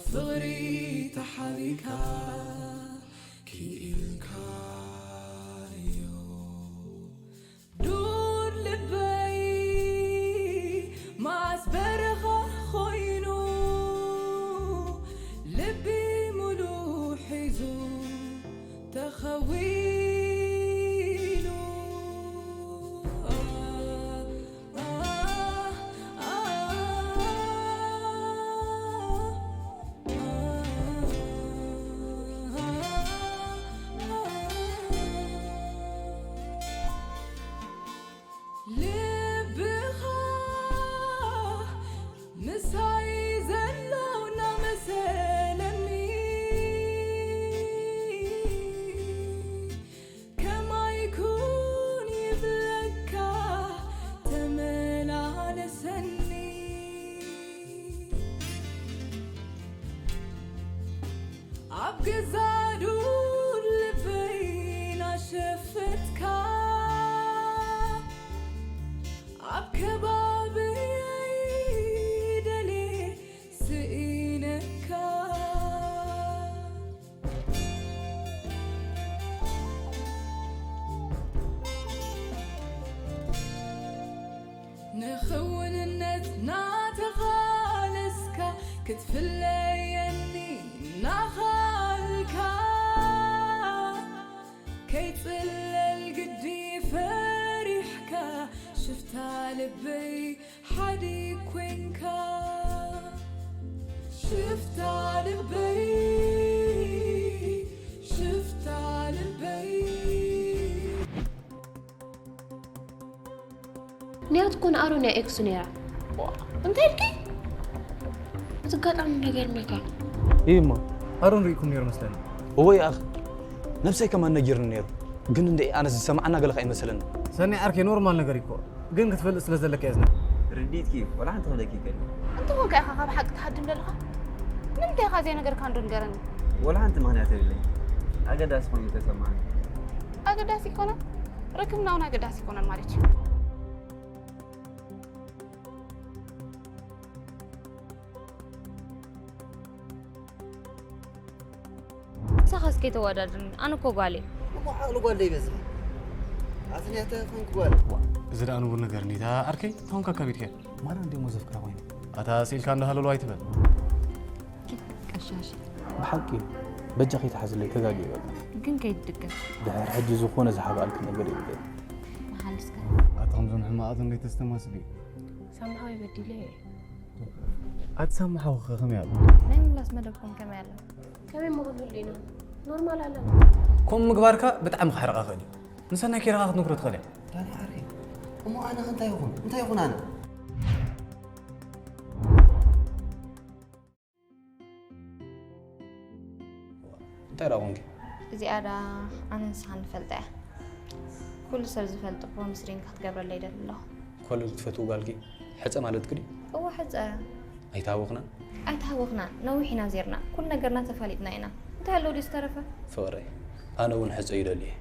ፍቕሪ ተሓቢካ ክኢልካዮ ዱር ልበይ ማስ በረኻ ኮይኑ ልቢ ሙሉ ሒዙ ተኸዊሉ። ልብኻ ምሳይ ዘሎ እናመሰለኒ ከማይ ኩን ይብለካ ተመላለሰኒ። ኣብ ገዛ ዱር ልበይ ናሸፈትካ ኣብ ከባብየይ ደልየ ስኢነካ። ንኽውንነት ናተቓለስካ ክትፍለየኒ ናኻልካ ከይጽለል ግዲ ፈሪሕካ ሽፍታ ልበይ ሓዲ ኮንካ ሽፍታ ልበይ ሽፍታ ልበይ። ንያት እኮ ንኣሮን እያ ኤክሱ ነይራ። እንታይ ኢልኪ? እቲ ኣጋጣሚ እንዳገርመካ። ይማ ኣሮን ርኢኩም ነይሩ መስለኒ። እወ ይኣኽ ነብሰይ ከማን ነጊርኒ ነይሩ። ግን እንደ ኣነስ ዝሰማዓና ገለ ከኣ ይመስለኒ። ሰኒ ዓርከይ ኖርማል ነገር እኮ ግን ክትፈልጥ ስለ ዘለካ እየ ዝነ ርዲትኪ ወላ ሓንቲ ክብለኪ ይከል እንተኾንካ ኢኻ ካብ ሓቂ ትሃድም ዘለኻ ንምንታይ ኢኻ ዘይነገርካ እንዶ ንገረኒ። ወላ ሓንቲ ምኽንያት የብለይ ኣገዳሲ ኮይኑ ተሰማዓኒ። ኣገዳሲ ይኮነን ርክብና እውን ኣገዳሲ ይኮነን ማለት እዩ። ምሳኻስ ከይተወዳድርኒ ኣነ እኮ ጓል እየ። እሞ ዓቕሊ ጓል ዶ ይበዝሕ? ኣቲ ንያተ ኮንክ ጓል። እዚ ደኣ ንቡር ነገር እንዲታ ዓርከይ ታውን ካካቢድከ ማራ እንዲሞ ዘፍቅራ ኮይኑ ኣታ ስኢልካ እንዳሃለሉ ኣይትበል። ቀሻሽ ብሓቂ በጃ ከይተሓዝለይ ተጋጊ ይበል። ግን ከይትድገም ድሕር ሕጂ ዝኾነ ዝሓባልክ ነገር የብለይ። መሓልስካ ኣቲ ከምዞም ሕማቓት እንዴት ተስተማስል እዩ። ሳምሓዊ በዲለ እየ። ኣቲ ሳምሓዊ ከኸም ያሉ ናይ ምላስ መደብኩም ከመይ ኣሎ? ከመይ መኽብል ኢና ኖርማል ኣለና። ከምኡ ምግባርካ ብጣዕሚ ክሕርቓ ክእል እዩ። ንሰናይ ኬርኻ ክትነግሮ ትኽእል እያ። ዳኒ ዓርከይ እሞ ኣነ እንታይ ይኹን እንታይ ይኹን ኣነ እንታይ ደኣ ኮንኪ? እዚኣ ደኣ ኣነን ንስኻን ንፈልጣ እያ። ኩሉ ሰብ ዝፈልጦ ፕሮሚስ ሪንግ ክትገብረለይ ይደሊ ኣለኹ። ኮለል ትፈትዊ ጓልኪ ሕፀ ማለትኪ ድዩ? እወ ሕፀ። ኣይተሃወኽናን? ኣይተሃወኽናን፣ ነዊሕ ኢና ዜርና፣ ኩሉ ነገርና ተፋሊጥና ኢና። እንታይ ኣሎ ድዩ ዝተረፈ? ፍቕረይ፣ ኣነ እውን ሕፀ ይደሊ እየ።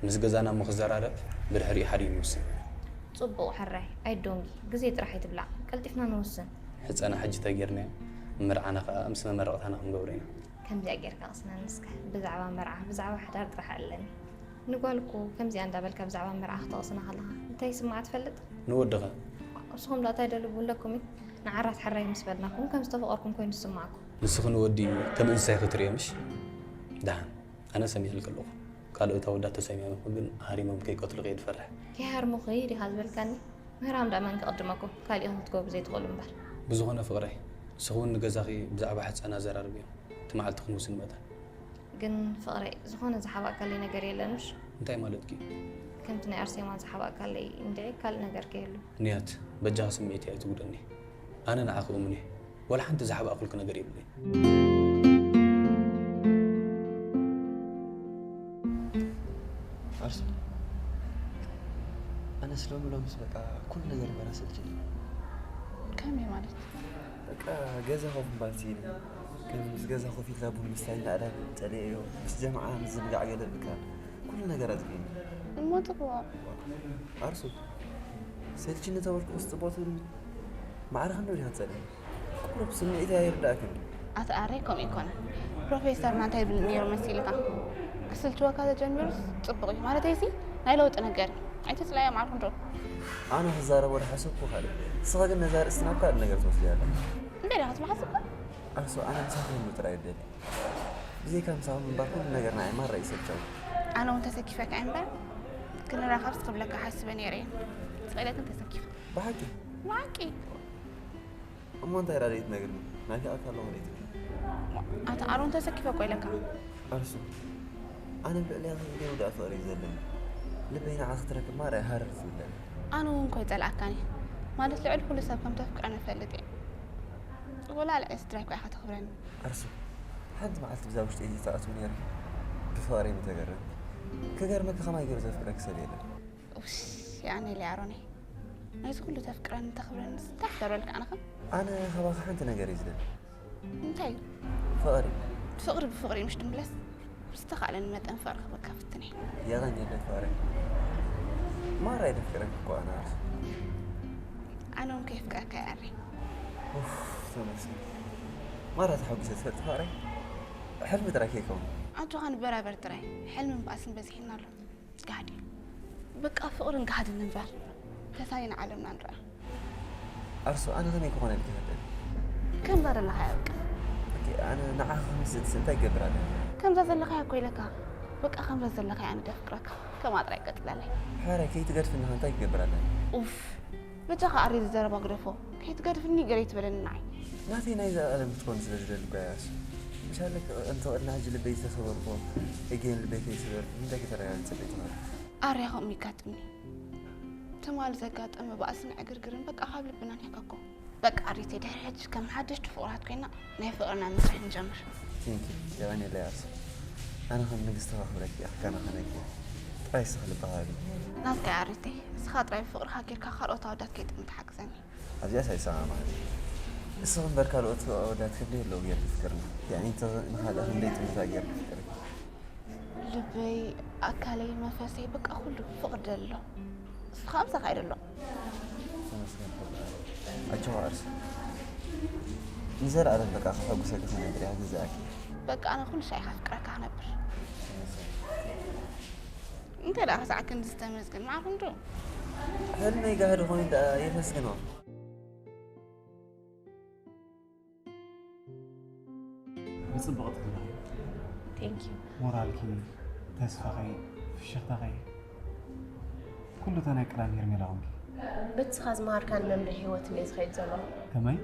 ምስ ገዛና እሞ ክዘራረብ፣ ብድሕሪኡ ሓዲኡ ንውስን። ፅቡቕ ሕራይ፣ ኣይዶንጊ፣ ግዜ ጥራሕ ኣይትብላዕ፣ ቀልጢፍና ንውስን። ሕፀና ሕጂ ተጌርናዮ፣ መርዓና ከዓ ምስ መመረቕታና ክንገብሮ ኢና። ከምዚኣ ጌርካ ቅስነኒ እስከ፣ ብዛዕባ መርዓ፣ ብዛዕባ ሓዳር ጥራሕ ኣለኒ። ንጓል እኮ ከምዚኣ እንዳበልካ ብዛዕባ መርዓ ክተቕስና ከለኻ እንታይ ይስምዓ ትፈልጥ? ንወድኻ። ንስኹም ደኣ እንታይ ደልቡ ኣለኩም እዩ? ንዓራት ሕራይ ምስ በልናኩም ከም ዝተፈቐርኩም ኮይኑ ዝስምዓኩም። ንስኺ ንወዲ ከም እንስሳ ኢኺ ትርእዮ ምሽ? ደሓን ኣነ ሰሚዐልኪ ኣለኹ። ካልኦት ኣወዳት ተሰሚዖም ግን ሃሪሞም ከይቀትሉኺ እየ ዝፈርሕ። ከይሃርሙኺ ዲኻ ዝበልካኒ? ምህራም ደኣ መን ክቕድመኩም? ካሊእኹም ክትገብሩ ዘይትኽእሉ እምበር። ብዝኾነ ፍቕረይ፣ ንስኺ እውን ንገዛኺ ብዛዕባ ሕጸና ኣዘራርብዮ። እቲ መዓልቲ ክንውስን መጠን። ግን ፍቕረይ፣ ዝኾነ ዝሓባእካለይ ነገር የለን ምሽ? እንታይ ማለትኪ? ከምቲ ናይ ኣርሴማ ዝሓባእካለይ እንድዒ ካልእ ነገር ከየሉ። ንያት፣ በጃኺ ስምዒተይ ኣይትጉድእኒ። ኣነ ንዓኺ እሙን እየ። ዋላ ሓንቲ ዝሓባእኩልኪ ነገር የብለይን። ኣርሱ፣ ኣነስ ሎሚ ሎምስ በቃ ኩሉ ነገር እምበር ኣሰልችኒ። ከመይ ማለት? በቃ ገዛ ኮፍ ምባል ስኢነ። ከም ምስ ገዛ ኮፍ ኢልካ ቡን ምስታይ እንዳዕዳል ጸሊኤዮ። ምስ ጀምዓ ምዝንጋዕ ገለ በቃ ኩሉ ነገር ኣጥፊእኒ። እሞ ጽቡቕ። ኣርሱ፣ ሰልችኒ ተበልኩ ምስ ጽቡቕ ትብልኒ? ማዕረ ክንደይ ዲኻ ትጸልእኒ? ቁሩብ ስምዒተይ ኣይርዳእክን። ኣቲ ኣረይ ከምኡ ይኮነ። ፕሮፌሰርና እንታይ ይብል ነይሩ መሲልካ? ክስልችወካ ተጀሚሩስ ጽቡቕ እዩ። ማለተይሲ ናይ ለውጢ ነገር እዩ። ኣይትጽላዮ ማዕርኩ እንዶ። ኣነ ክዛረቦ ዝሓሰብኩ ካልእ፣ ንስኻ ግን ነዛ ርእስቲ ናብ ካልእ ነገር ትወስድያ ኣለኻ። እንታይ ዲኻ ትመሓስብካ? ኣርሱ፣ ኣነ ምሳኹም ምጥራይ ይደሊ። ብዘይካ ምሳኹም ምንባር ኩሉ ነገር ንዓይ ማራ ይሰልቸው። ኣነ እውን ተሰኪፈካ እየ እምበር ክንራኸብስ ክብለካ ሓስበ ነይረ እየ። ስቕለት ግን ተሰኪፈ። ብሓቂ ብሓቂ እሞ እንታይ ደኣ ዘይትነግርኒ? ናፊቐካ ኣለኹ ዘይትብል። ኣቲ ኣሮን ተሰኪፈ እኮ ኢለካ። ኣርሱ፣ ኣነ ብልዕሊኣ ከይደ ውዳእ ፍቕሪ እዩ ዘለኒ። ልበይ ንዓኻ ክትረክብ ማራ ሃረር ትብለኒ። ኣነ እውን እኮ ይጸልኣካን እየ። ማለት ልዕሊ ኩሉ ሰብ ከም ተፍቅረኒ እፈልጥ እየ። ወላ ልዕሊ ስድራይ እኮ ኢኻ ተኽብረኒ። ኣርሱ፣ ሓንቲ መዓልቲ ብዛ ውሽጢ እዚ ተኣትው ነይረ። ብፍቕሪ ምተገረምኩ። ክገርመካ ከማይ ገይሩ ዘፍቅረኪ ሰብ የለን። ውሽ ያኔ ሊያሮኔ ናይዚ ኩሉ ተፍቅረን ተኽብረን ስታሕ ተረልካ ኣነኸ ኣነ ካባኻ ሓንቲ ነገር እዩ ዝደሊ። እንታይ እዩ? ፍቕሪ። ፍቕሪ ብፍቕሪ ምሽ ድምለስ ብዝተኻእለኒ መጠን ፍቕሪ ክበካ ፍትነ። የቐንየለይ ፍቕሪ። ማራ የፍቅረኪ እኮ ኣነ ኣርሱ። ኣነ እውን ከየፍቅረካ ይኣሪ። ኡፍ፣ ተመስገን። ማራ ተሓጒሰ ትፈልጥ ፍቕሪ። ሕልሚ ጥራይ ከይከውን። ኣጆኻ ንበራበር ጥራይ። ሕልምን ባእስን በዚሕና ኣሎ። ጋህዲ በቃ ፍቕርን ጋህድን ንግበር። ተሳኒና ዓለምና ንርኣ። ኣርሱ፣ ኣነ ከመይ ክኾነልኪ ይኽእል? ከምዛ ዘለኻያ በቃ። ኦኬ፣ ኣነ ንዓኻ ክምስልስ እንታይ ክገብር ኣለኒ? ከምዛ ዘለኻያ እኮ ኢለካ። በቃ ከምዛ ዘለኻያ ኣነ ደፍቅረካ። ከምኣ ጥራይ ቀጽለለይ። ሓራይ ከይትገድፍኒ ከ እንታይ ክገብር ኣለኒ? ኡፍ በጃኻ ኣሬ ዘረባ ግደፎ። ከይትገድፍኒ ገለ ይትበለኒ ንዓይ። ናተይ ናይ ዘላለም ክትኮን ስለ ዝደሊ እኮ እያ ኣርሱ። ምሻለክ እንተ ቅድሚ ሕጂ ልበይ ዝተሰበርኩ፣ እጌን ልበይ ከይሰበርኩ እንታይ ከተረጋግጽለይ ትኽእል? ኣርያ ከምኡ ይጋጥምኒ። ትማሊ ዘጋጠመ ባእስን ዕግርግርን በቃ ካብ ልብና ኒሕካ እኮ። በቃ ኣሪተይ ድሕሪ ሕጂ ከም ሓደሽቲ ፍቑራት ኮይና ናይ ፍቕርና መስርሕ ንጀምር። ቴንኪ፣ የቐንየለይ ኣርሱ። ኣነ ከም ንግስቲ ከኽብረኪ እየ፣ ከናኸነኪ እየ። ጥራይ ስኽ ልቢ ሃቢ። ናትካ እያ ኣሪተይ። ንስኻ ጥራይ ብፍቕርኻ ጌርካ ካልኦት ኣወዳት ከይጥምት ሓግዘኒ። ኣብዚኣስ ኣይሰማማዕን። ንስኺ እምበር ካልኦት ኣወዳት ክንደይ ኣለዉ ጌርኪ ፍቅርና? ያኒ እንተ ንኻልእ ክንደይ ጥምታ ጌርኪ ፍቅርኪ? ልበይ፣ ኣካለይ፣ መንፈሰይ በቃ ኩሉ ፍቕሪ ደሎ። ንስኻ ምሳኻ ይደሎ። ተመስገን ፈጣሪ። ኣጆኺ ኣርሲ። ንዘለኣለም በቃ ከሐጉሰኪ ክነብር እየ፣ ክግዝኣኪ። በቃ ኣነ ኩሉ ሻዕ ከፍቅረካ ክነብር። ተመስገን። እንታይ ደኣ ክሳዕ ክንዲ ዝተመስገን ማዕኹም ዶ? ሕልመይ ጋህዲ ኮይኑ ደኣ የመስግኖ። ብጽብቕቲ ትብላዕ። Thank you። ሞራልኪ፣ ተስፋኺ፣ ፍሽኽታኺ፣ ኩሉ እታ ናይ ቀዳም ሄርሜላ ኮንኪ። በቲ ስኻ ዝመሃርካን መምርሒ ህይወትን እየ ዝኸይድ ዘለኹ። ከመይ?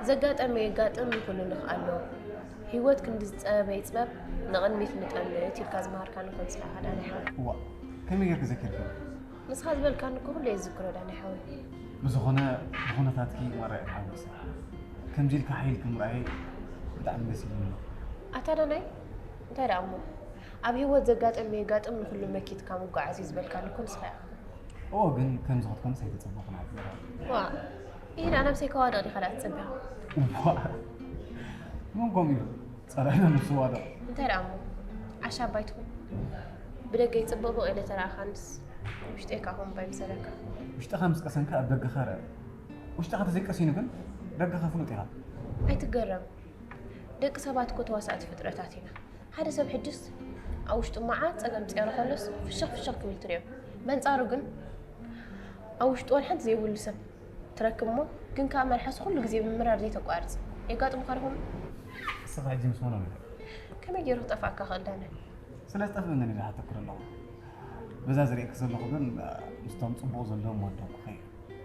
ዘጋጠመ የጋጥም፣ ንኹሉ ንኽኣሎ። ህይወት ክንዲ ዝጸበበ ይጽበብ፣ ንቕድሚት ንጠምት ኢልካ ዝመሃርካኒ ኮን ስኻ ዳናይ ሓወይ። እዋ፣ ከመይ ጌርኪ ዘኪርኪ? ንስኻ ዝበልካኒ እኮ ኩሉ እየ ዝዝክሮ ዳናይ ሓወይ። ብዝኾነ፣ ብኹነታትኪ ማራ እየ ተሓጒሰ። ከምዚ ኢልካ ሓይልኪ ምርኣየይ ብጣዕሚ ደስ ኢሉኒ። ኣታ ዳናይ፣ እንታይ ደኣ እሞ? ኣብ ህይወት ዘጋጥም የጋጥም፣ ንኹሉ መኪትካ ምጓዓዝ እዩ ዝበልካኒ እኮ ንስኻ ኢኻ። እዎ፣ ግን ከምዚ ክትኮንስ ኣይተጸበኹን። ዋ፣ ኢዳ ነብሰይ ከዋድቕ ዲኻ ደኣ ትጸበያ? ዋ፣ መን ከምኡ ኢሉ? ጸላኢና ነብሱ ዋድቕ። እንታይ ደኣ እሞ? ዓሻ ኣባይ ትኹን። ብደገ ይጽብቕ ብቕ ኢለ ተረኣኻንስ፣ ውሽጠይ ከኣ ከምባ ይምሰለካ። ውሽጥኻ ምስ ቀሰንካ ኣብ ደገኻ ርአ። ውሽጥኻ ተዘይቀሲኑ ግን ደገኻ ፍሉጥ ኢኻ። ኣይትገረም። ደቂ ሰባት እኮ ተዋሳእቲ ፍጥረታት ኢና። ሓደ ሰብ ሕጅስ ኣብ ውሽጡ መዓት ጸገም ጸይሩ ከሎስ ፍሽኽ ፍሽኽ ክብል ትርእዮ። በንጻሩ ግን ኣብ ውሽጡ ዋላ ሓንቲ ዘይብሉ ሰብ ትረክብ እሞ ግን ከኣ መልሓሱ ኩሉ ግዜ ብምምራር ዘይተቋርጽ የጋጥሙኻ ዶ ከምኡ? ንስኻ ሕጂ ምስ መኖም ኢኻ? ከመይ ገይሩ ክጠፍኣካ ክእል ዳነ? ስለ ዝጠፍእኒ እየ ዝሓተኩር ኣለኹ። በዛ ዝርእየኪ ዘለኹ ግን ምስቶም ጽቡቕ ዘለዎም ወደኩ ኸይ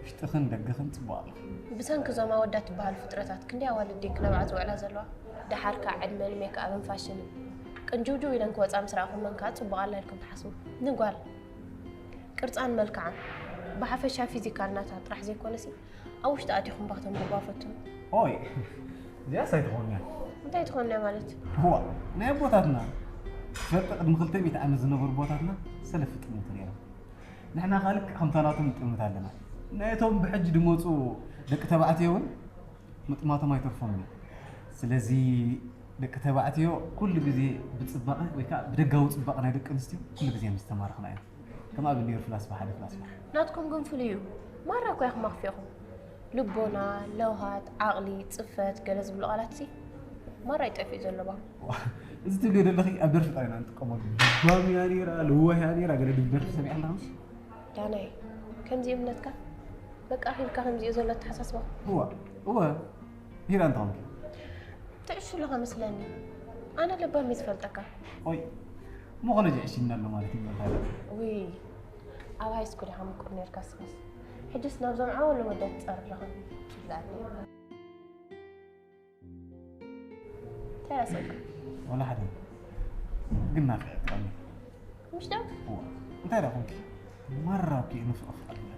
ውሽጥኽን ደገኽን ጽቡቕ ኣለኹ። ብሰንኪ እዞም ኣወዳት ትበሃሉ ፍጥረታት ክንደይ ኣዋልድ ድየን ክነብዓ ዝውዕላ ዘለዋ? ደሓር ከኣ ዕድመን ሜክኣብን ፋሽንን ቅንጅውጅው ኢለን ክወጻ ምስ ረኣኹመን ከኣ ጽቡቕ ኣላ ኢልኩም ትሓስቡ? ንጓል ቅርጻን መልክዓን ብሓፈሻ ፊዚካል ናታ ጥራሕ ዘይኮነሲ ኣብ ውሽጢ ኣቲኹም ባኽተንብብዋ ፈትኑ። ኦይ፣ እዚኣስ ኣይትኾንያ። እንታይ ትኾንያ ማለት? እዋ፣ ናይ ኣቦታትና ትፈልጢ ቅድሚ ክልተ ሚእቲ ዓመት ዝነበሩ ኣቦታትና ሰለፍ ይጥምቱ ነይሮም። ንሕና ከኣ ልክዕ ከምታ ናቶም ንጥምት ኣለና። ናይቶም ብሕጂ ዝመጹ ደቂ ተባዕትዮ እውን ምጥማቶም ኣይተርፎምን እዩ። ስለዚ ደቂ ተባዕትዮ ኩሉ ግዜ ብጽባቐ ወይ ከኣ ብደጋዊ ጽባቐ ናይ ደቂ ኣንስትዮ ኩሉ ግዜ ምስ ተማረኽና እዮም። ከም ኣብነት ነይሩ ፍላስፋ ሓደ ፍላስፋ። ናትኩም ግን ፍሉይ እዩ። ማራ እኮ ኢኹም ኣኽፊእኹም። ልቦና፣ ለውሃት፣ ዓቕሊ፣ ጽፈት፣ ገለ ዝብሉ ቃላትሲ ማራ ይጠፍእ ዘሎ ባ። እዚ ትብልዮ ዘለኺ ኣብ ደርፊ ጥራይ ኢና ንጥቀመሉ። ልባም እያ ነይራ፣ ልዋህ እያ ነይራ፣ ገለ ድብል ደርፊ ሰሚዐ ኣለኻ ምስ? ዳናይ፣ ከምዚ እምነትካ በቃ ኺልካ ከምዚኡ ዘሎ ኣተሓሳስባ። እዋ፣ እዋ፣ ሂራ እንተ ኾንኪ። ትዕሹ ኣለኻ መስለኒ። ኣነ ለባም እየ ዝፈልጠካ። ኦይ፣ እሞ ኸለጅ ዕሽና ኣሎ ማለት እዩ ማለት። ውይ፣ ኣብ ሃይ ስኩል ኢኻ ምቁር ነርካ ስኻስ። ሕጅስ ናብዞም ዓወሎ ወዳት ትጸርፍ ኣለኻ። ኪላኒ። እንታይ ኣስእካ? ወላ ሓደ ግን ናፍቀካ። ምሽ ዶ? እንታይ ዳ ኮንኪ? ማራ ኪ ንፍቕፍ ኣለካ።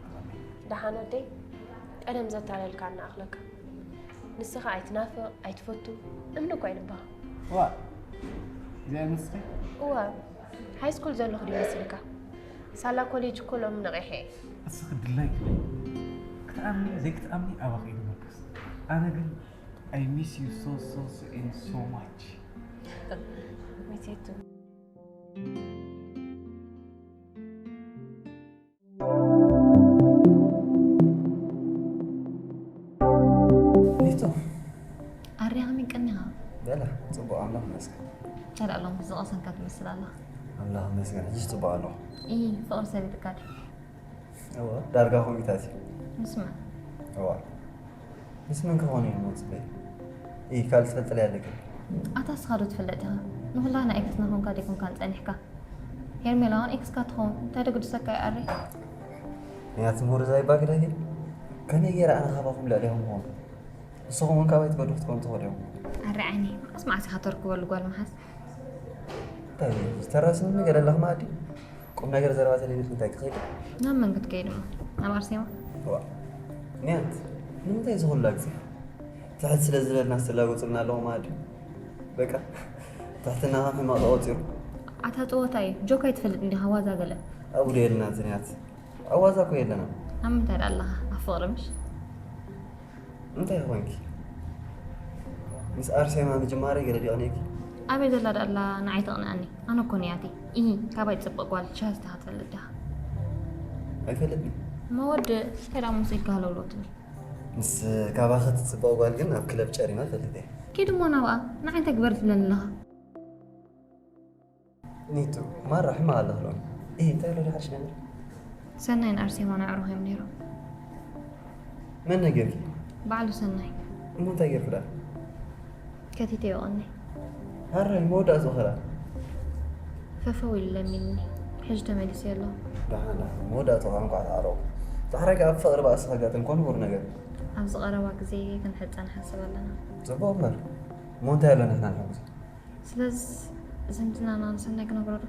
ደሓን ወደይ፣ ቀደም ዘታለልካ እናኣኽለካ። ንስኻ ኣይትናፍቕ ኣይትፈቱ እምኒ እኳ ይልበኻ። ዋ እዚኣ ንስኺ? እዋ፣ ሃይ ስኩል ዘለኹ ዲመስልካ? ሳላ ኮሌጅ እኮ ሎም ነቒሐ እየ። እስኺ ድላይ ክትኣምኒ ዘይክትኣምኒ ኣባኺ እዩ ዝምርኮስ። ኣነ ግን I miss you so so so and so much. Me too. ኒቱ ኣርያ ከመይ ቀኒኻ? በላ ፅቡቕ ኣምላኽ ይመስገን። እንታይ ደኣ ሎም ዝቐሰንካ ትመስል ኣለኻ? ኣምላኽ ይመስገን ሕጂ ፅቡቕ ኣለኹ። ኢ ፍቕሪ ሰቢጥካ ድዩ? እወ ዳርጋ ኮሚታት እዩ። ምስ መን? እዋ ምስ መን ክኾን እዩ እሞ ፅበይ? ኢ ካልእ ትፈልጥለይ ኣለኪ? ኣታ እስኻ ዶ ትፍለጥ ኢኻ? ንኹላህና ኤክስና ኾንካ ደይኮንካን ጸኒሕካ? ሄርሜላ እውን ኤክስካ ትኸውን እንታይ ዶ ግድሰካ እዩ ኣሪ? ያት ምሁር ዛይ ባግዳሂ ከመይ ገይረ ኣነ ካባኹም ልዕሊኹም ኾንኩ? ንስኹም እውን ካባይ ትበልሑ ክትኮኑ ትኽእሉ እዮም። ኣሪ ዓይኒ መዓስ መዓስ ኢኻ ተርክበሉ ጓል መሓዝ? እንታይ ዝተረስኒ ነገር ኣለኽ ማዕዲ? ቁም ነገር ዘረባ ተደሊልኪ እንታይ ክኸይድ? ናብ መን ክትከይድ እሞ? ናብ ኣርሴማ? ዋ ንያት ንምንታይ እዚ ኩላ ግዜ? ትሕት ስለ ዝበልና ዝተላጎጽልና ኣለኹ ማዕዲ? በቃ ትሕትና ከም ሕማቕ ተቖጺሩ። ኣታ ጸወታ እዩ ጆክ ኣይትፈልጥ እንዲኻ ዋዛ ገለ። ኣብኡ ዶ የለና ዝንያት? ኣብ ዋዛ እኮ የለና። ኣብ ምንታይ ደኣ ኣለኻ? ኣብ ፍቕሪ ምሽ? እንታይ ኾንኪ? ምስ ኣርሴማ ምጅማረይ ገለ ድዩ ቀኒእኪ? ኣበይ ዘላ ደኣ ኣላ ንዓይ ተቕንኣኒ? ኣነ እኮ ንያተይ ኢሂ ካባይ ትጽብቕ ጓል ቻዝ ዲኻ ትፈልጥ ዲኻ? ኣይፈልጥን። እሞ ወዲ እንታይ ደኣ ምስ ኢድካ ሃለውለው ትብል? ምስ ካባኺ ትጽብቕ ጓል ግን ኣብ ክለብ ጨሪመ እፈልጥ እየ። ኪድ እሞ ናብኣ ንዓይ እንታይ ግበር ትብለኒ ኣለኻ? ኒቱ ማራ ሕማቕ ኣለኽ ሎሚ። እሂ እንታይ ኣሎ ድዩ ሓድሽ ነገር? ሰናይን ኣርሴማን ኣዕሩኽ እዮም ነይሮም። መን ነጊርኪ? ባዕሉ ሰናይ። እሞ እንታይ ጌርኩ ደኣ? ከቲተዮ ቀኒ። ኣራይ መወዳእትኡ ኸ ደኣ? ፈፈው ኢሉ ለሚኑኒ። ሕጂ ተመሊሰዮ ኣለኹ። ደሓን ደሓን መወዳእትኡ ኸኣ እንቋዕ ተዓረቑ። ዳሕራይ ከኣ ብፍቕሪ ባእሲ ከጋጥም እኮ ንቡር ነገር እዩ። ኣብዚ ቀረባ ግዜ ክንሕጸ ንሓስብ ኣለና። ጽቡቕ እምበር። እሞ እንታይ ኣሎ ንሕና ንሕጉስ? ስለዚ ዝምድናና ንሰናይ ክነግሮ ዶ?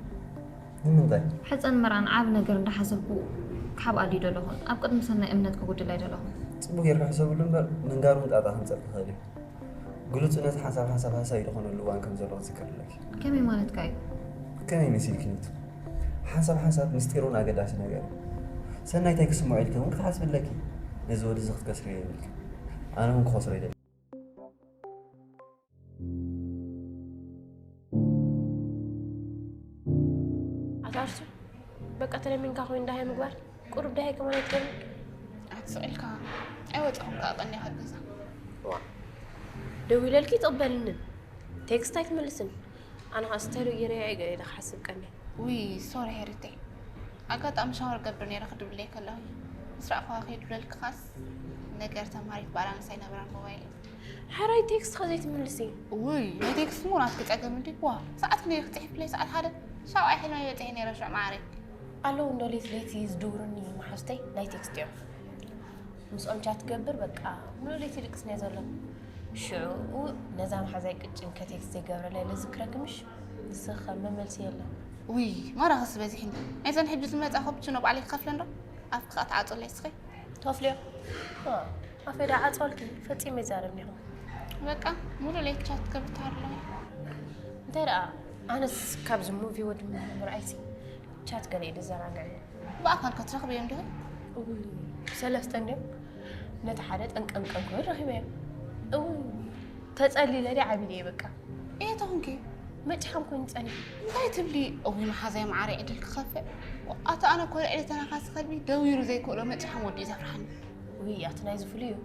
ንምንታይ? ሕፀን መርዓን ዓቢ ነገር እንዳሓሰብኩ ክሓብኣሉ ኣይደለኹን። ኣብ ቅድሚ ሰናይ እምነት ከጉድል ኣይደለኹን። ፅቡቅ ጌርካ ሕሰብሉ እምበር ምንጋር እውን ጣጣ ከምፀልካ ይኽእል እዩ። ግሉፅነት ሓንሳብ ሓንሳብ ሃሳይ ዝኾነሉ እዋን ከም ዘሎ ክዝክር ኣለኪ። ከመይ ማለትካ እዩ? ከመይ መሲልኪ ኒቱ? ሓንሳብ ሓንሳብ ምስጢር እውን ኣገዳሲ ነገር እዩ። ሰናይ እንታይ ክስምዖ ኢልኪ እውን ክትሓስቢ ኣለኪ። ነዚ ወዲ እዚ ክትከስርዮ የብልኪ። ኣነ እውን ክኸስሮ ኣይደልን። ኣታ ኣርሱ በቃ ተለሚንካ ኮይኑ ዳሃይ ምግባር ቁሩብ ዳሃይ ከማን ኣይትገብርን? ኣትስቕ ኢልካ ኣይወፃኹም ከዓ ቀኒኻ ገዛ። ደዊለልኪ ትቕበልንን ቴክስት ኣይትምልስን። ኣነ ከዓ ስታይሉ ገይረያ እየ ገለ ኢለ ክሓስብ ቀንየ። ውይ ሶሪ ሄሪተይ ኣጋጣሚ ሻወር ገብር ነይረ ክድውለይ ከለኹ ምስ ረኣኹዋ ከይድውለልክኻስ ነገር ተምሃሪት ባላንስ ኣይነበራን ሞባይለይ። ሕራይ ቴክስት ከ ዘይትምልሲ? ውይ ናይ ቴክስት እሞ ናትኪ ጸገም እንድዩ። ዋ ሰዓት ክንደይ ክጽሕፍለይ ሰዓት ሓደ ሻውዓይ ሕልመይ በጺሐ ነይረ ሽዑ ማዓረይ። ኣለዉ እንዶ ሌት ሌት ዝድውሩኒ መሓዙተይ ናይ ቴክስት እዮም። ምስኦም ቻት ክገብር በቃ ምሉእ ለይቲ ይድቅስ ነየ ዘሎ። ሽዑ ነዛ መሓዛይ ቅጭን ከ ቴክስት ዘይገብረላ ኢለ ዝዝክረኪ ምሽ? ንስኺ ከ መመልሲ የለን። ውይ ማራኺ ስበዚሕኒ። ናይዘን ሕጂ ዝመጻ ኮብችኖ ባዕለይ ክኸፍለን ዶ? ኣፍኪ ከኣ ትዓጽወለይ እስኺ። ትኸፍልዮ? ኣፈይ ዶ ዓጽወልኪ? ፈጺመ ኣይዛረብን ኢኹ። በቃ ምሉእ ለይቲ ቻት ትገብሪ ትሃሉ ኣለኺ። እንታይ ደኣ ኣነስ ካብዚ ሙቪ ወዲ ምርኣይሲ ቻት ገለ እዩ ዘዘናግዐኒ። ብኣካል ከ ትረኽብዮም ዲኺ? እውይ ሰለስተ እንድዮም ነቲ ሓደ ጠንቀንቀን ኮይኑ ረኺበዮ። እውይ ተጸሊለ ድየ ዓቢለ እየ በቃ። እየ ተኹንኪ መጭሓም ኮይኑ ጸኒሑ። እንታይ ትብሊ? እውይ መሓዛይ መዓረይ ዕድል ክኸፍዕ። ኣታ ኣነ እኮ ልዕሊ ተናኻሲ ከልቢ ደዊሩ ዘይክእሎ መጭሓም ወዲ እዩ ዘፍርሓኒ። ውይ ኣቲ ናይዚ ፍሉይ እዩ።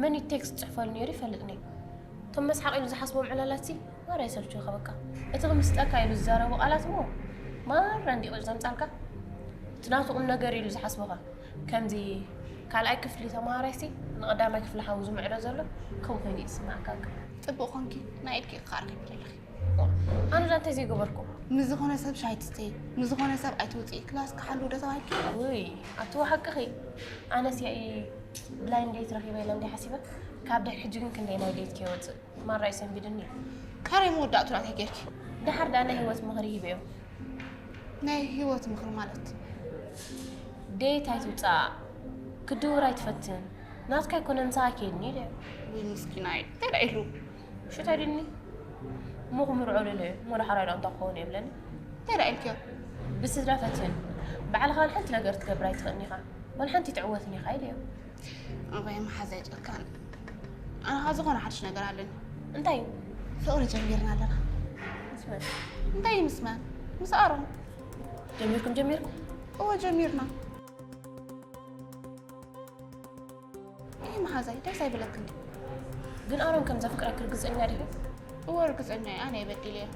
መን እዩ ቴክስት ዝጽሕፈሉ ነይሩ ይፈልጥ ነይሩ። እቶ ከም መስሓቕ ኢሉ ዝሓስቦም ዕላላት ሲ ማራ ይሰልችኻ በቃ። እቲ ክምስጠካ ኢሉ ዝዛረቦ ቃላት እሞ ማራ እንዲቑጭ ዘምጻልካ። እቲ ናቱ ቁም ነገር ኢሉ ዝሓስቦኻ። ከምዚ ካልኣይ ክፍሊ ተምሃራይ ሲ ንቐዳማይ ክፍሊ ሓው ዝምዕዶ ዘሎ ከም ኮይኑ ይስማዕካ። ጽቡቕ ኮንኪ ናይ ኢድኪ ክኻርኪ ኣለኺ። ኣነ ዳ እንታይ ዘይገበርኩ? ምስ ዝኾነ ሰብ ሻይ ትስተይ፣ ምስ ዝኾነ ሰብ ኣይትውፅኢ፣ ክላስ ክሓሉ ዶ ተባሂልኪ? ውይ ኣትዎ ሓቅኺ። ኣነስ ያኢ ብላይንድ ዴት ረኺበ ኢለ እንዲ ሓሲበ። ካብ ድሕሪ ሕጂ ግን ክንደይ ናይ ዴት ከይወፅእ ማራ ይሰንቢድኒ። ካረይ መወዳእቱ ናተይ ጌርኪ። ደሓር ዳ ናይ ህይወት ምኽሪ ሂበዮም። ናይ ህይወት ምኽሪ ማለት? ዴት ኣይትውፃእ፣ ክድውር ኣይትፈትን። ናትካ ኣይኮነን ንስኻ ኬድኒ ኢለ። ወይ ምስኪናይ እንታይ ዳ ኢሉ? ሽታ ድኒ እሞ ክምርዖ ልለ እሞ ደሓር ኣይዳ እንታይ ክኸውን የብለኒ። እንታይ ዳ ኢልክዮ? ብስድራ ፈትን ባዕልኻ ዋላ ሓንቲ ነገር ትገብር ኣይትኽእልን ኢኻ፣ ዋላ ሓንቲ ትዕወትን ኢኻ ኢለዮ። እባይ መሓዛይ ጨካን። ኣነ ኸዓ ዝኾነ ሓድሽ ነገር ኣለኒ። እንታይ እዩ? ፍቕሪ ጀሚርና ኣለና። ምስ መን? እንታይ እዩ ምስ መን? ምስ ኣሮን። ጀሚርኩም ጀሚርኩም? እወ ጀሚርና። ይህ መሓዛይ ደስ ኣይብለክን ድዩ? ግን ኣሮን ከም ዘፍቅረኪ ርግጸኛ ዲኺ? እወ ርግጸኛ እየ፣ ኣነ እየ በዲለዮ።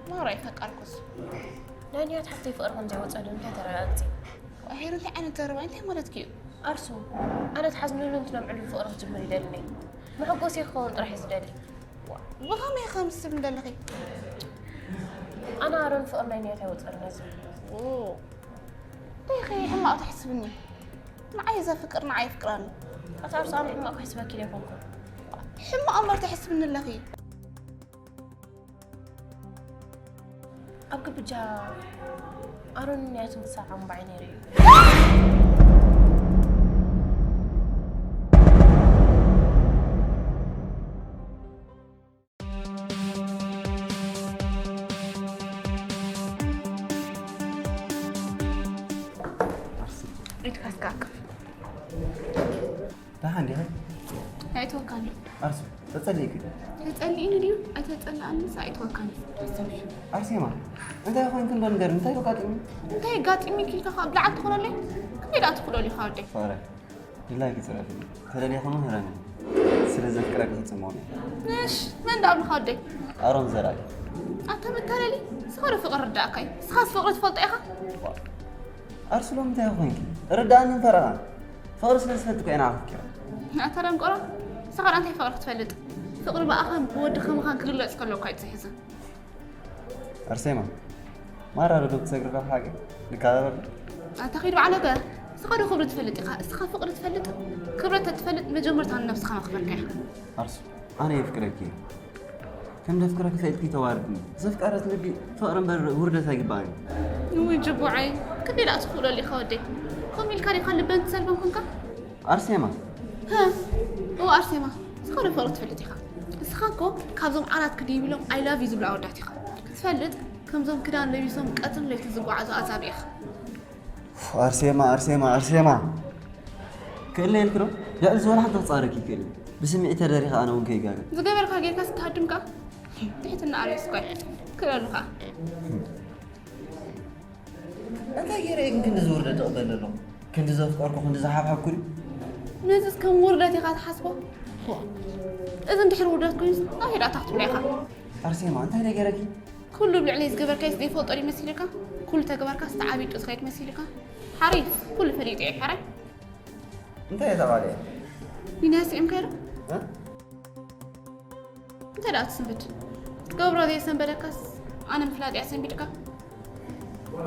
ማራ ይፈቀርኩስ። ናይ ንያት ሓፍተይ ፍቕሪ ከም ዘይወጸሉ እንታይ ተረጋግጺ? ሄሩ እንታይ ዓይነት ዘረባ እንታይ ማለትኪ እዩ? ኣርሱ፣ ኣነ ትሓዝንሉ እንትነብዕሉ ፍቕሪ ክጅምር ይደሊ። መሐጎሲ ክኸውን ጥራሕ እዩ ዝደሊ። ብኸመይ ከም ዝስብ እንደለኺ? ኣነ ኣሮን ፍቕሪ ናይ ንያት ኣይወጸሉን እዩ ዝብል። ኦ፣ እንታይ ኢኺ ሕማቕ ትሕስብኒ? ንዓይ ዘፍቅር ንዓይ የፍቅረኒ። ኣታ ኣርሱ ኣነ ሕማቕ ክሕስበኪ ዘይኮንኩ። ሕማቕ እምበር ትሕስብኒ ኣለኺ። ኣብ ግብጃ ኣሮን ንያትን ክሳብ ዓምባይ ነይሩ እዩ። ኢድካ እስካ ኣቅፍ። ደሓን ዲኺ? ኣይተወካኒ። ኣርሱ፣ ተጸሊእኪ ዶ? ተጸሊእኒ ድዩ? ኣይተጸላእንስ ኣይተወካኒ። ሓሳብሽ። ኣርሴማ፣ እንታይ ኮይንኪ እንዶ ንገርኒ፣ እንታይ ኣጋጢሙ? እንታይ ኣጋጢሙ ኢልካ ካብ ብልዓል ትኾነለይ? ክንደይ ደኣ ትኽእሎ ኢኻ ወደይ? ፍቕረ፣ ድላይኪ ጽረፊ። ተደሊኺ ምህረኒ። ስለ ዘፍቅረኪ ክጽመው እየ። እሽ፣ መን ደኣ ኣብልካ ወደይ? ኣሮን ዘርኣይ። ኣታ መታለሊ፣ ንስኻ ዶ ፍቕሪ ርዳእካ እዩ? ንስኻስ ፍቕሪ ትፈልጦ ኢኻ? ኣርሱ ሎሚ እንታይ ኮይንኪ? ርዳእኒ ፈረቓ። ፍቕሪ ስለ ዝፈልጥ እኮ እየ ንዓኺ ኣፍቂረ። ኣታ ደንቆሮ፣ ንስኻ ደኣ እንታይ ፍቕሪ ክትፈልጥ? ፍቕሪ ብኣኻን ብወዲ ከማኻን ክግለጽ ከሎ እኳ እዩ ዘሕዝን። ኣርሴማ፣ ማራ ዶ ክትሰግሪ ዶ ሓቂ? ንከባበር ዶ? ኣታ ኺድ በዓለገ፣ ንስኻ ዶ ክብሪ ትፈልጥ ኢኻ? እስኻ ፍቕሪ ትፈልጥ? ክብረት ተትፈልጥ መጀመርታ ንነብስኻ መኽበርካ ኢኻ። ኣርሱ፣ ኣነ የፍቅረኪ እየ። ከም ዘፍቅረኪ ፈሊጥኪ ተዋርድኒ። ዘፍቀረት ልቢ ፍቕሪ እምበር ውርደት ኣይግባእን እዩ። ውይ ጅቡዓይ፣ ክንደይ ደኣ ትኽእለሉ ኢኻ ወደይ? ከምኡ ኢልካ ዲኻ ልበን ትሰልበን ኮንካ? ኣርሴማ። ሀ፣ እወ ኣርሴማ፣ ንስኻ ዶ ፍቕሪ ትፈልጥ ኢኻ? ንስኻ እኮ ካብዞም ዓራት ክድይብ ኢሎም I love you ዝብሉ ኣወዳት ኢኻ። ክትፈልጥ ከምዞም ክዳን ለቢሶም ቀትርን ለይትን ዝጓዓዙ ኣዛብእ ኢኻ። ኣርሴማ፣ ኣርሴማ፣ ኣርሴማ። ክእለ ኢልኪ ዶ? ልዕሊ ዝበለ ሓንቲ ክጻረኪ ይክእል እዩ። ብስምዒት ተደሪኸ ኣነ እውን ከይጋገ። ዝገበርካ ጌርካ ስትሃድም ከኣ ትሕትና ኣርእስ እኳ ክእለሉ ከኣ። እንታይ ገይረ እየ ግን ክንዲ ዝውርደ ትቕበል ኣለኹ? ክንዲ ዘፍቀርኩ፣ ክንዲ ዝሓብሓብኩ ድዩ? ነዚስ ከም ውርደት ኢኻ ትሓስቦ? ፎእ። እዚ እንድሕር ውርደት ኮይኑስ ናበይ ደኣ ትብሎ ኢኻ? ኣርሴማ፣ እንታይ ደኣ ገይረኪ? ኩሉ ኣብ ልዕለይ ዝገበርካዮስ ዘይፈልጦ ድዩ መሲሉካ? ኩሉ ተግባርካስ ተዓቢጡ ዝኸይድ መሲሉካ? ሓራይ ኩሉ ፈሊጠ እየ፣ ሓራይ። እንታይ እየ ተቓልየ? ቢንያስ ስዒምካዮ ዶ? እ? እንታይ ደኣ ትስንብድ? ትገብሮ ዘየሰንበደካስ ኣነ ምፍላጥ እያ ሰንቢድካ?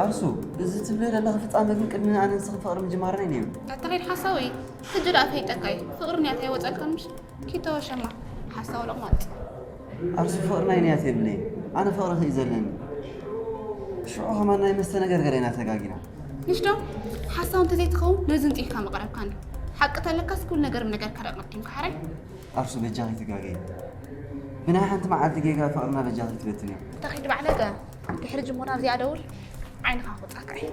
ኣርሱ፣ እዚ ትብልዮ ዘለኺ ፍጻመ ግን ቅድሚ ኣነ ንስኺ ፍቕሪ ምጅማርና እዩ ነይሩ። ኣታ ኸይድ ሓሳዊ፣ ሕጂ ደኣ ፈይጠካ እዩ። ፍቕሪ ንያት ኣይወጸልካን ምሽ? ኪድ ተወሸማ፣ ሓሳዊ ሎቕማጽ። ኣርሱ ፍቕሪ ናይ ንያት የብለይ። ኣነ ፍቕርኺ እዩ ዘለኒ። ሽዑ ከማን ናይ መስተ ነገር ገለ ኢና ተጋጊና። ምሽ ዶ? ሓሳዊ እንተዘይትኸውን ነዚ እንጽኢልካ ምቐረብካኒ። ሓቂ ተለካስ ኩሉ ነገር ምነገርካ ደኣ ቀዲምካ ሓራይ። ኣርሱ በጃኺ ትጋገይ። ብናይ ሓንቲ መዓልቲ ጌጋ ፍቕርና በጃኺ ትበትን እዩ። ተኺድ ባዕለገ፣ ድሕሪ ጅሞና ኣብዚኣ ደውል፣ ዓይንኻ ክወጻካ እዩ።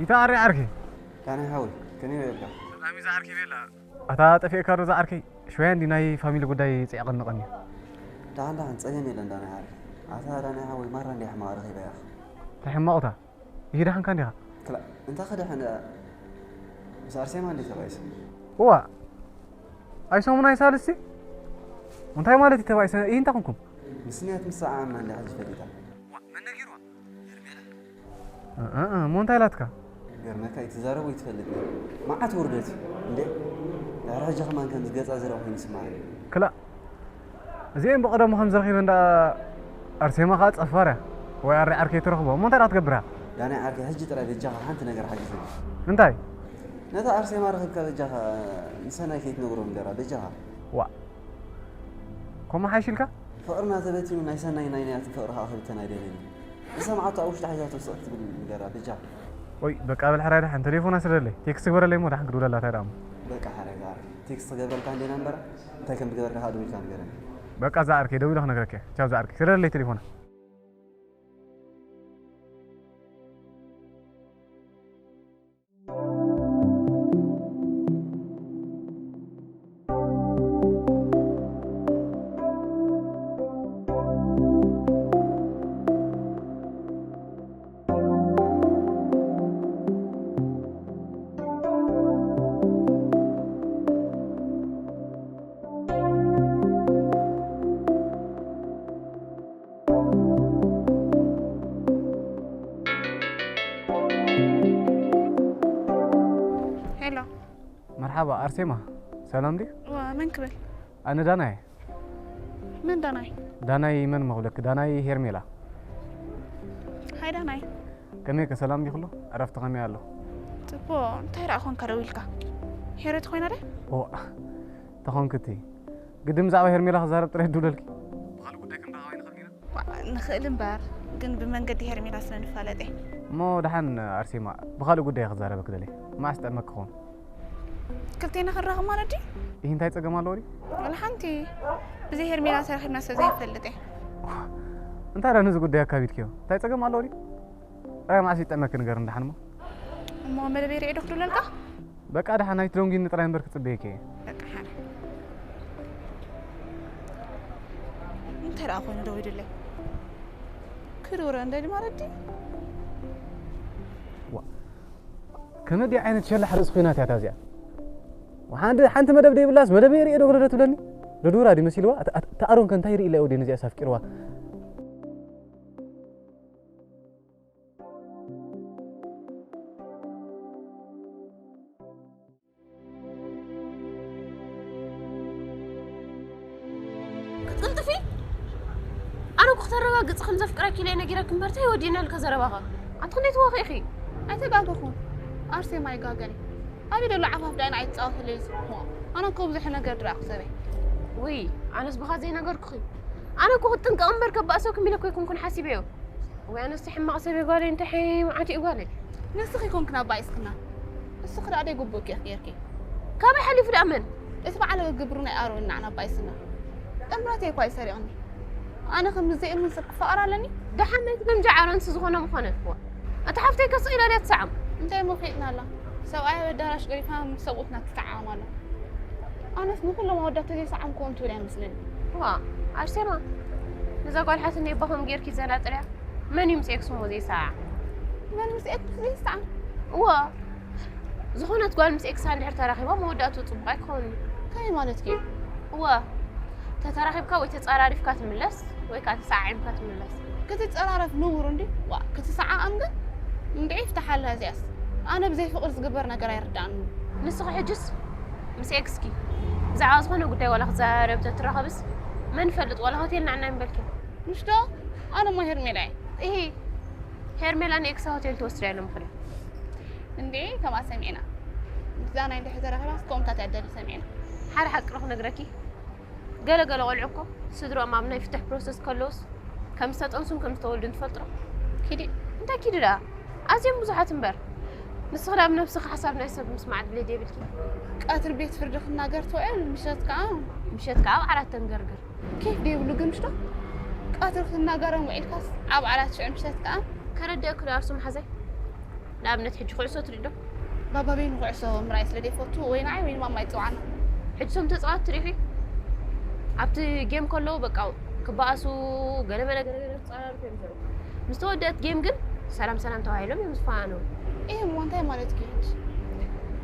ተኣሪ ዓርኪ። ዳናይ ሓወይ፣ ከመይ ውዒልካ? ሰላም እዩ ዝዓርከይ ቤላ። ኣታ ጠፊእካ ዶ ዝዓርከይ? ሽወያ እንዲ ናይ ፋሚሊ ጉዳይ ጽዕቕንቕኒ። ደሓን ደሓን፣ ጸገም የለን ዳናይ ዓርከይ። ኣታ ዳናይ ሓወይ፣ ማራ እንዲ ሕማቕ ረኺበያ። እንታይ ሕማቕታ? ይደሓንካ እንዲኻ? ክላ፣ እንታይ ክደሓን ደኣ? ምስ ኣርሴማ እንዲ ተባይሰ። እዋ፣ ኣይሰሙን ኣይሳልስቲ? እንታይ ማለት እዩ ተባይሰ? ይህ እንታይ ኮንኩም? ምስንያት ምስ ሰዓምና እንዲ ሕጂ ፈሊጣ። መን ነጊርዋ? እ፣ እ፣ እ፣ እሞ እንታይ ኢላትካ? ገርመካ ኣይትዛረብ ወይ ትፈልጥ። መዓት ውርደት እዩ። እንዴ? ዳሕሪ ሕጂ ከማን ከምዚ ገጻ ዝረኣ ኮይኑ ይስምዓኒ። ክላ፣ እዚኤን ብቐደሙ ከም ዝረኺበን ደኣ ኣርሴማ ከኣ ጸፋር እያ። ወይ ኣሪ ዓርከይ ትረኽቦ። እሞ እንታይ ደኣ ክትገብር እያ? ዳናይ ዓርከይ፣ ሕጂ ጥራይ በጃኻ ሓንቲ ነገር ሓግዝኒ። እንታይ? ነታ ኣርሴማ ረኺብካ በጃኻ ንሰናይ ከይትነግሮ ንገራ በጃኻ። ዋእ። ከምኡ ሓይሽ ኢልካ? ፍቕርና ተበቲኑ ናይ ሰናይ ናይ ናያትን ፍቕሪ ከኣ ክብተን ኣይደልን እየ። ዝሰምዓቶ ኣብ ውሽጣ ሒዛቶ ስቕ ክትብል ንገራ በጃኻ። ኦይ በቃ በል ሕራይ ደሓን ተሌፎና ስደደለይ ቴክስት ግበረለይ እሞ ደሓን ክድውለላ እንታይ ደኣ እሞ። በቃ ሕራይ ዝዓርከይ ቴክስት ክገብረልካ እንዴ ነምበራ እንታይ ከም ዝገበርካ ከኣ ደዊልካ ንገረኒ። በቃ ዝዓርከይ ደዊለ ክነግረኪ እየ ቻው ዝዓርከይ ስደደለይ ተሌፎና። ሄሎ መርሓባ ኣርሴማ፣ ሰላም ድዩ? ዋ መን ክብል? ኣነ ዳናይ። እየ። መን ዳናይ? ዳናይ መን መኽብለኪ? ዳናይ ሄርሜላ። ሃይ ዳናይ። ከመይ ከ ሰላም ዲኹ ኣሎ? ዕረፍቲ ከመይ ኣሎ? ጽቡቕ፣ እንታይ ደኣ ኾንካ ደዊልካ? ሄሮት ኮይና ደ? ኦ፣ ተኾንክቲ ግድም ብዛዕባ ሄርሜላ ክዛረብ ጥራይ ድውለልኪ። ብኻልእ ጉዳይ ክንራኸብ ኣይንኽእልን ኢና? ዋእ፣ ንኽእል እምበር፣ ግን ብመንገዲ ሄርሜላ ስለ ንፋለጥ እየ። እሞ ደሓን ኣርሴማ፣ ብኻልእ ጉዳይ ክዛረበኪ ደልየ። መዓስ ጠመኪ ክኸውን? ክልቴና ክንራኸብ ማለት ድዩ? ኢሂ እንታይ ጸገም ኣለዎ ድዩ? ዋላ ሓንቲ። ብዘይ ሄርሜላ ተራኺብና ስለ ዘይንፈልጥ እየ። እንታይ ደኣ ነዚ ጉዳይ ኣካቢድክዮ? እንታይ ጸገም ኣለዎ ድዩ? ጥራይ መዓስ ይጠመኪ ንገርኒ ደሓን እሞ። እሞ መደበይ ርኤ ዶ ክድውለልካ? በቃ ደሓን ኣይትደንጉይኒ ጥራይ እምበር ክጽበየኪ እየ። በቃ ሓነ። እንታይ ደኣ ኮይኑ ደዊሉለይ? ክድውረ እንደሊ ማለት ድዩ? ዋ፣ ከመይ ዓይነት ሸላሕ ርእሲ ኮይናት እያ እታ እዚኣ? ሓንቲ ሓንቲ መደብ ደይብላስ መደበይ ርኤ ዶ ክደደ ትብለኒ? ደዱራ ድዩ መሲልዋ? እታ- እታ- እታ ኣሮን ከ እንታይ ርኢ ኢላ እያ ወደይ ነዚኣ ሳፍቂርዋ? ክትቅልጥፊ? ኣነ እኮ ክተረጋግፂ ከም ዘፍቅረኪ ኢለ ነጊረኪ እምበር እንታይ ወዲእናልካ ዘረባኻ? ኣንቲ ክንደይ ትዋኺ ኢኺ? ኣይተጋገኹን። ኣርሴማ ኣይጋገን። ኣበይ ዘሎ ዓፋፍ ዳይና ኣይትፃወትለይ ዝስምዖ። ኣነ እኮ ብዙሕ ነገር ድረኣኹ ሰበይ። ውይ ኣነስ ብኻ ዘይነገርኩኺ። ኣነ እኮ ክትጥንቀቕ እምበር ከባእሰኩም ኢለ እኮ ኣይኮንኩን ሓሲበዮ። ወይ ኣነስ ሕማቕ ሰብ እየ ጓለይ እንታይ ሕማቕ እየ ጓለይ። ንስኺ ኮንክን ኣባኢስክና። እስኺ ደኣ ደይ ግቡእኪ ኢኺ ጌርኪ። ካበይ ሓሊፉ ደኣ መን? እቲ በዓል ግብሩ ናይ ኣሮን ንዓና ኣባኢስና። ጥምረተይ እኳ እዩ ሰሪቕኒ። ኣነ ከም ዘይእምን ሰብ ክፋቐር ኣለኒ? ደሓን ናይቲ ግምጃ ዓረንሲ ዝኾነ ምኾነ። እታ ሓፍተይ ከ ስቕ ኢላ ድያ ትሰዓም? እንታይ እሞ ፈሊጥና ኣላ? ሰብኣይ ኣብ ኣዳራሽ ገዲፋ ምስ ሰብኡትና ትሰዓዓም ኣላ። ኣነስ ንኹሎም ኣወዳት ተዘይሰዓምክዎም ትብል እያ መስለኒ። ዋእ ኣርሴማ ነዛ ጓል ሓትነይ እባ ከምኡ ጌርኪ ዘናጥርያ። መን እዩ ምስ ኤክስ እሞ ዘይሰዓዓም? መን ምስ ኤክስ ዘይሰዓዓም? እወ ዝኾነት ጓል ምስ ኤክሳ እንድሕር ተራኺባ መወዳእትኡ ጽቡቕ ኣይክኸውንን እዩ። ከመይ ማለትኪ እዩ? እወ ተተራኺብካ ወይ ተጸራሪፍካ ትምለስ ወይ ከኣ ተሰዓዒምካ ትምለስ። ክትጸራረፍ ንቡር እንድዩ ዋእ ክትሰዓዓም ግን እንድዒ ይፍታሓላ እዚኣስ። ኣነ ብዘይ ፍቕሪ ዝግበር ነገር ኣይርድኣንን እዩ። ንስኺ ሕጅስ ምስ ኤክስኪ ብዛዕባ ዝኾነ ጉዳይ ዋላ ክትዘራረቢ ተትራኸብስ መን ይፈልጥ ዋላ ሆቴል ንዓና ኣይምበልክን። ምሽ ዶ? ኣነ እሞ ሄርሜላ እየ። እሂ ሄርሜላ ንኤክሳ ሆቴል ትወስዳ ኢሎም ምኽንያት። እንዴ ከምኣ ሰሚዕና። ምስዛ ናይ ድሕሪ ተረኺባስ ከምኡታት እያ ትደሊ ሰሚዕና። ሓደ ሓቂ ዶ ክነግረኪ? ገለ ገለ ቆልዑ እኮ ስድርኦም ኣብ ናይ ፍትሕ ፕሮሰስ ከለውስ ከም ዝተጠንሱን ከም ዝተወልዱን ትፈልጡ ዶ? ኪዲ እንታይ ኪዲ ደኣ ኣዝዮም ብዙሓት እምበር ንስኺ ደኣ ብነብስኺ ሓሳብ ናይ ሰብ ምስማዕ ድሌት የብልኪ። ቀትሪ ቤት ፍርዲ ክናገር ትውዕል ምሸት ከኣ ምሸት ከኣ ኣብ ዓራት ተንገርግር። ኬፍ ዶ የብሉ ግን ሽቶ ቀትሪ ክናገረን ውዒልካስ ኣብ ዓራት ሽዑ ምሸት ከኣ። ከረድአኪ ዶ ኣርሱ መሓዛይ? ንኣብነት ሕጂ ኩዕሶ ትርኢ ዶ? ባባ በይኑ ኩዕሶ ምርኣይ ስለ ዘይፈቱ ወይ ንዓይ ወይ ንማማ ይፅውዓና። ሕጂ ቶም ተፃወት ትሪኢኺ ኣብቲ ጌም ከለዉ በቃ ክበኣሱ ገለመለ ገለገለ ክፃራርፉ እዮም ዘለዉ። ምስ ተወደአት ጌም ግን ሰላም ሰላም ተባሂሎም እዮም ዝፈናነዉ። ይህ እሞ እንታይ ማለት እዩ ሕጂ?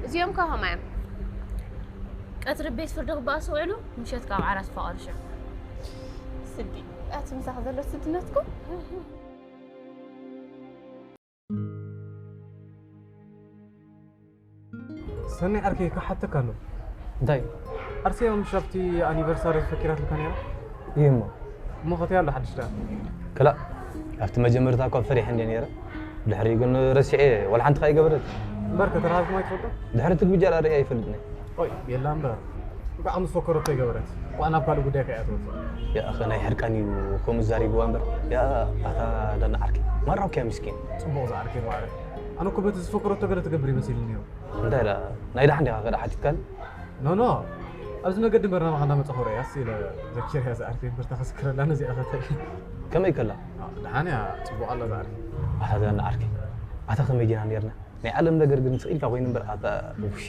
እዚኦም ከ ከምኣ እዮም። ቀትሪ ቤት ፍርዲ ክበኣሱ ውዕሉ ምሸት ካብ ዓራት ፈቐዱ ሽዑ። ስዲ እቲ ምሳኽ ዘሎ ስድነትኩም ሰናይ ዓርከይ ክሓተካ ኣሎ። እንታይ ኣርሴማ ምሽ ኣብቲ ኣኒቨርሳሪ ፈኪራትልካ ነይራ? እዩ እሞ እሞ ከትያ ኣሎ ሓድሽ ደኣ? ክላእ ኣብቲ መጀመርታ እኳ ፈሪሐ እንደ ነይረ ድሕሪኡ ግን ረሲዐ ወላ ሓንቲ ከይገበረት እምበር ከተራኺብኩም ኣይትፈልጡ? ድሕሪ ትግብጃ ዳ ርእየ ኣይፈልጥን እየ። ኦይ የላ እምበር እንኳዕ ከም ዝፈከረቶ ይገበረት። ዋእ ናብ ካልእ ጉዳይ ከይኣተወት። ያእኸ ናይ ሕርቃን እዩ ከምኡ ዛሪብዋ እምበር። ያ ኣታ ዳና ዓርከይ ማራውኪያ ምስኪን። ፅቡቕ ዝዓርከይ ማዕረ። ኣነ እኮ በቲ ዝፈከረቶ ገለ ትገብር ይመስል ነይሩ። እንታይ ዳ ናይ ደሓን ዲኻ ከዳ ሓቲትካኒ? ኖ ኖ ኣብዚ መገዲ እምበር ናባኻ እንዳመፃኹ ርእያስ ኢለ ዘኪረያ ዝዓርከይ እምበር ተኸስክረላ ነዚኣ ኸተይ። ከመይ ከላ? ደሓን እያ ፅቡቕ ኣላ ዝዓርከይ። ኣታ ዳና ዓርከይ ኣታ ከመይ ጌና ነርና? ናይ ዓለም ነገር ግን ስቕ ኢልካ ኮይኑ እምበር ኣታ ውሽ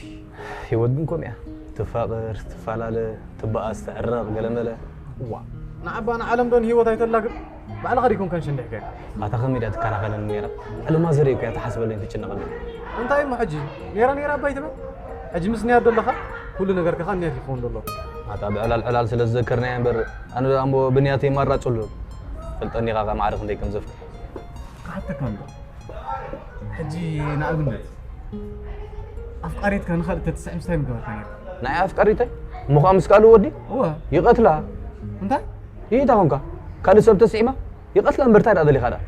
ህይወት ግን ከምኡ እያ። ትፋቐር ትፈላለ ትበኣስ ትዕረቕ ገለመለ። እዋ ንዓባ ንዓለም ዶ ንህይወት ኣይተላግብ? ባዕልኻ ዲኩም ከንሽንድሕከ? ኣታ ከመይ ድያ ትከላኸለኒ ነይራ? ዕልማ ዘርኢ እኮ እያ ትሓስበለይን ትጭነቐለይን። እንታይ እሞ ሕጂ ኔራ ኔራ ኣባይ ትብል? ሕጂ ምስ ንያት ዘለኻ ኩሉ ነገር ከኻ ንያት ይኸውን ዘሎ። ኣታ ብዕላል ዕላል ስለ ዝዘከርናያ እምበር ኣነ ደኣ እሞ ብንያተይ ማራ ጽሉል። ፈልጠኒ ኢኻ ማዕረ ክንደይ ከም ዘፍቅር። ክሓተካ ኣሎ። ሕጂ ንኣብነት ኣፍቃሪትካ ንኻልእ ተትስዕም እንታይ ምገበርካ ነይርካ? ንዓይ ኣፍቃሪተይ እሞ ኸኣ ምስ ካልእ ወዲ እወ ይቐትላ። እንታይ? ይታ ኾንካ ካልእ ሰብ ተስዒማ ይቐትላ እምበር እንታይ ደኣ ደሊኻ ደኣ?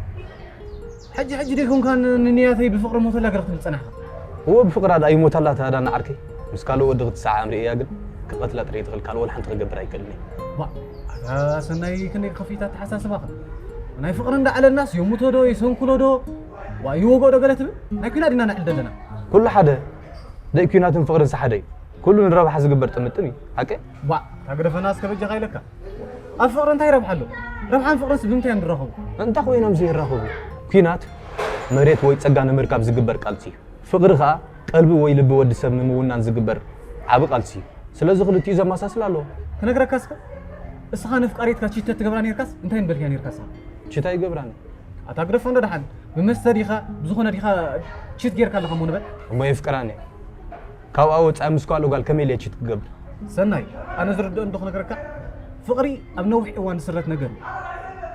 ሕጂ ሕጂ ደይኮንካ ን- ንንያተይ ብፍቕሪ ሞተላ ገለ ክትብል ጸናሕካ? እወ ብፍቕራ ደኣ ይሞታላ እታ ዳና ዓርከይ። ምስ ካልእ ወዲ ክትሰዓዓም ርእያ ግን ክቐትላ ጥራይ ትኽእል ካልእ ወላ ሓንቲ ክገብር ኣይክእልን እየ። ባ ኣታ ሰናይ ክንደይ ከፊት ኣተሓሳስባኻ። ናይ ፍቕሪ እንዳዕለልናስ የሙቶ ዶ ይሰንኩሎ ዶ ዋ ይወግኦ ዶ ገለ ትብል? ናይ ኲናት ዲና ነዕል ዘለና። ኩሉ ሓደ ደይ ኲናትን ፍቕርን ሓደ እዩ። ኩሉ ንረብሓ ዝግበር ጥምጥም እዩ። ሓቀይ? ባ እታ ግደፈና እስከ በጃኻ ኢለካ። ኣብ ፍቕሪ እንታይ ረብሓ ኣሎ? ረብሓን ፍቕርንስ ብምንታይ እዮም ዝራኸቡ? እንታይ ኮይኖም ዘይራኸቡ? ኲናት መሬት ወይ ጸጋ ንምርካብ ዝግበር ቃልሲ እዩ። ፍቕሪ ኸኣ ቀልቢ ወይ ልቢ ወዲ ሰብ ንምውናን ዝግበር ዓቢ ቃልሲ እዩ። ስለዚ ክልቲኡ ዘመሳስል ኣለዎ። ክነግረካ እስከ እስኻ ነፍቃሪትካ ቺት ተትገብራ ነርካስ እንታይ ምበልክያ ነርካ እስኻ? ቺት ኣይገብራን። ኣታ ግደፎ እንዶ ደሓን ብመስተ ዲኻ ብዝኾነ ዲኻ ቺት ጌርካ ኣለኻ እሞ ንበል። እሞ የፍቅራን እየ። ካብኣ ወጻኢ ምስ ካልኦ ጓል ከመይ ኢለ ቺት ክገብር? ሰናይ ኣነ ዝርድኦ እንዶ ክነግረካ ፍቕሪ ኣብ ነዊሕ እዋን ዝስረት ነገር እዩ።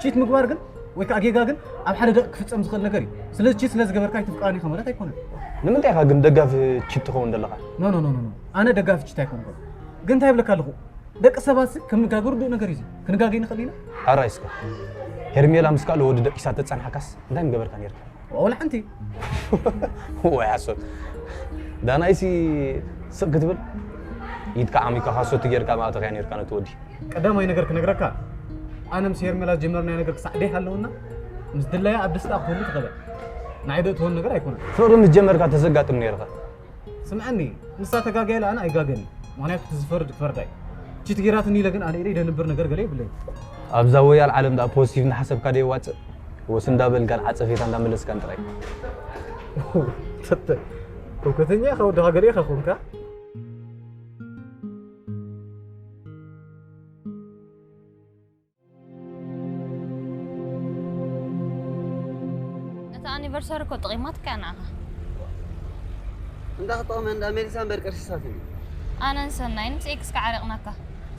ቺት ምግባር ግን ወይ ከዓ ጌጋ ግን ኣብ ሓደ ደቂ ክፍፀም ዝኽእል ነገር እዩ። ስለዚ ቺት ስለ ዝገበርካ ኣይትፍቅራን ኢኻ ማለት ኣይኮነን። ንምንታይ ኢኻ ግን ደጋፊ ቺት ትኸውን ዘለኻ? ኖ ኖ ኖ ኖ ኣነ ደጋፊ ቺት ኣይኮንኩን። ግን እንታይ ይብለካ ኣለኹ ደቂ ሰባት ሲ ከም ንጋገ ርዱእ ነገር እዩ። ክንጋገ ንኽእል ኢና። ሓራይ እስከ ሄርሜላ ምስ ካልእ ወዲ ደቂሳ ተጸንሓካስ እንታይ ምገበርካ ነርካ? ወላ ሓንቲ። ወይ ሓሶት። ዳናይሲ ስቕ ክትብል ኢድካ ዓሚካ ሓሶት ጌርካ ማእተኽያ ነርካ ነቲ ወዲ። ቀዳማይ ነገር ክነግረካ ኣነ ምስ ሄርሜላ ዝጀመርናዮ ነገር ክሳዕ ደይ ሃለውና ምስ ድላያ ኣብ ደስታ ክትህሉ ትኽእል። ንዓይ ዶ ትሆን ነገር ኣይኮነን። ፍቕሪ ምስ ጀመርካ ተዘጋጥም ነርካ። ስምዓኒ ንሳ ተጋግያ ኢለ ኣነ ኣይጋገን እየ። ምኽንያቱ እቲ ዝፈርድ ክፈርዳ እዩ። ቺት ጌራትኒ ኢለ ግን ኣነ ኢለይ ደንብር ነገር ገለ የብለይን። ኣብዛ ወያል ዓለም ደኣ ፖዚቲቭ እናሓሰብካ ዶ የዋፅእ? ወስ እንዳበልካን ዓፀፌታ እንዳመለስካን ጥራይ። ተተ ህውከተኛ ኢኻ ወዲ ሃገር ኢኻ ኮንካ። ነቲ ኣኒቨርሰሪ እኮ ጥቒማትካ እያ ንዓኻ። እንዳ ክጠቕመ እንዳ ሜሊሳ እምበር ቀርሲሳትኒ። ኣነን ሰናይን ምስ ኤክስካ ዓሪቕናካ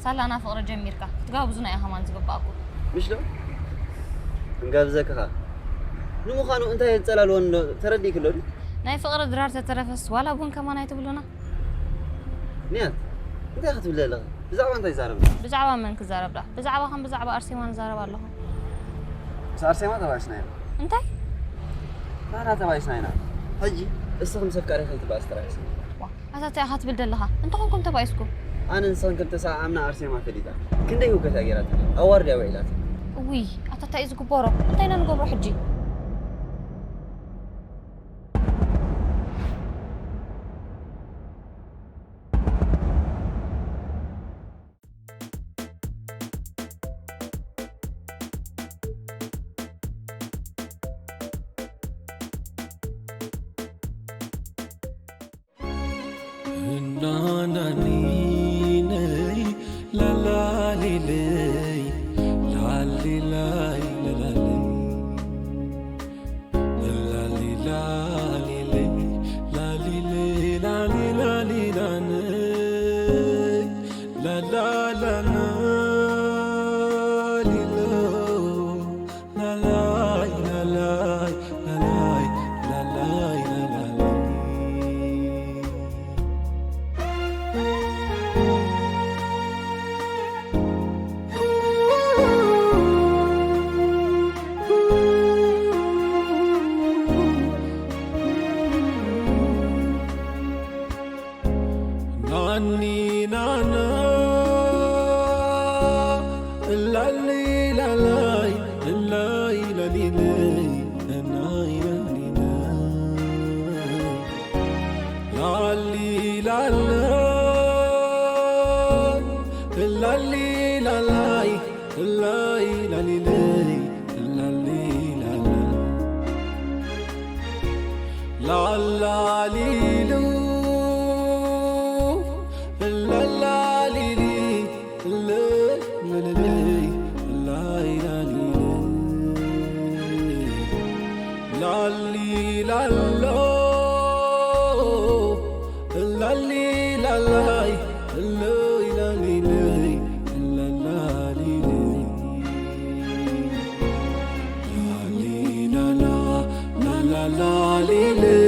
ሳላና ፍቕሪ ጀሚርካ ክትጋብዙና እዩ ከማን ዝግባኣኩም። ምሽ ዶ? ክንጋብዘክኻ። ንምዃኑ እንታይ የንጸላልወን ኣሎ ተረዲእክሎ ድዩ? ናይ ፍቕሪ ድራር ተተረፈስ ዋላ ቡን ከማን ኣይትብሉና? ንያት እንታይ ክትብል ኣለኻ? ብዛዕባ እንታይ ይዛረብ? ብዛዕባ መን ክዛረብ ደኣ? ብዛዕባኻን ብዛዕባ ኣርሴማን እዛረብ ኣለኹ። ምስ ኣርሴማ ተባኢስና ኢና። እንታይ? ንሕና ተባኢስና ኢና። ሕጂ እስኺ ምስ ኣፍቃሪኺ ከይትበኣሲ ጥራሕ እስኪ። ኣታ እንታይ ኢኻ ትብል ዘለኻ? እንተኾንኩም ተባኢስኩም። ኣነ ንስኽን ከም ተሰዓዓምና ኣርሴማ ፈሊጣ። ክንደይ ህውከት እያ ጌራትኒ። ኣዋርድ እያ ውዒላትኒ። እውይ ኣታ እንታይ እዩ ዝግበሮ? እንታይ ኢና ንገብሮ ሕጂ? ናናኒነይ ላላሊለይ ላሊላይ ላላለይ ላሊላሊለይ ላሊለይ ላሊላሊላነይ ላላላና ሊሎ ላላይ ላላይ ላላይ ላላይ ላላይ ናኒ ናና ላሊ ላላይ ላሊ ላሊ ላሊ ላሊ ላሊ ላሊ ላሊ ላሊ ላሊ ላሊ ላሊ ላሊ ላሊ ላሊ ላሊ ላላሊሉ ላላሊሊ ላይላሊሉ ላሊ ላሎ ላሊ ላላይ ሎይ ላሊ ሎይ ላላሊ ሎይ ላሊ ላላ ላላላሊ ሎይ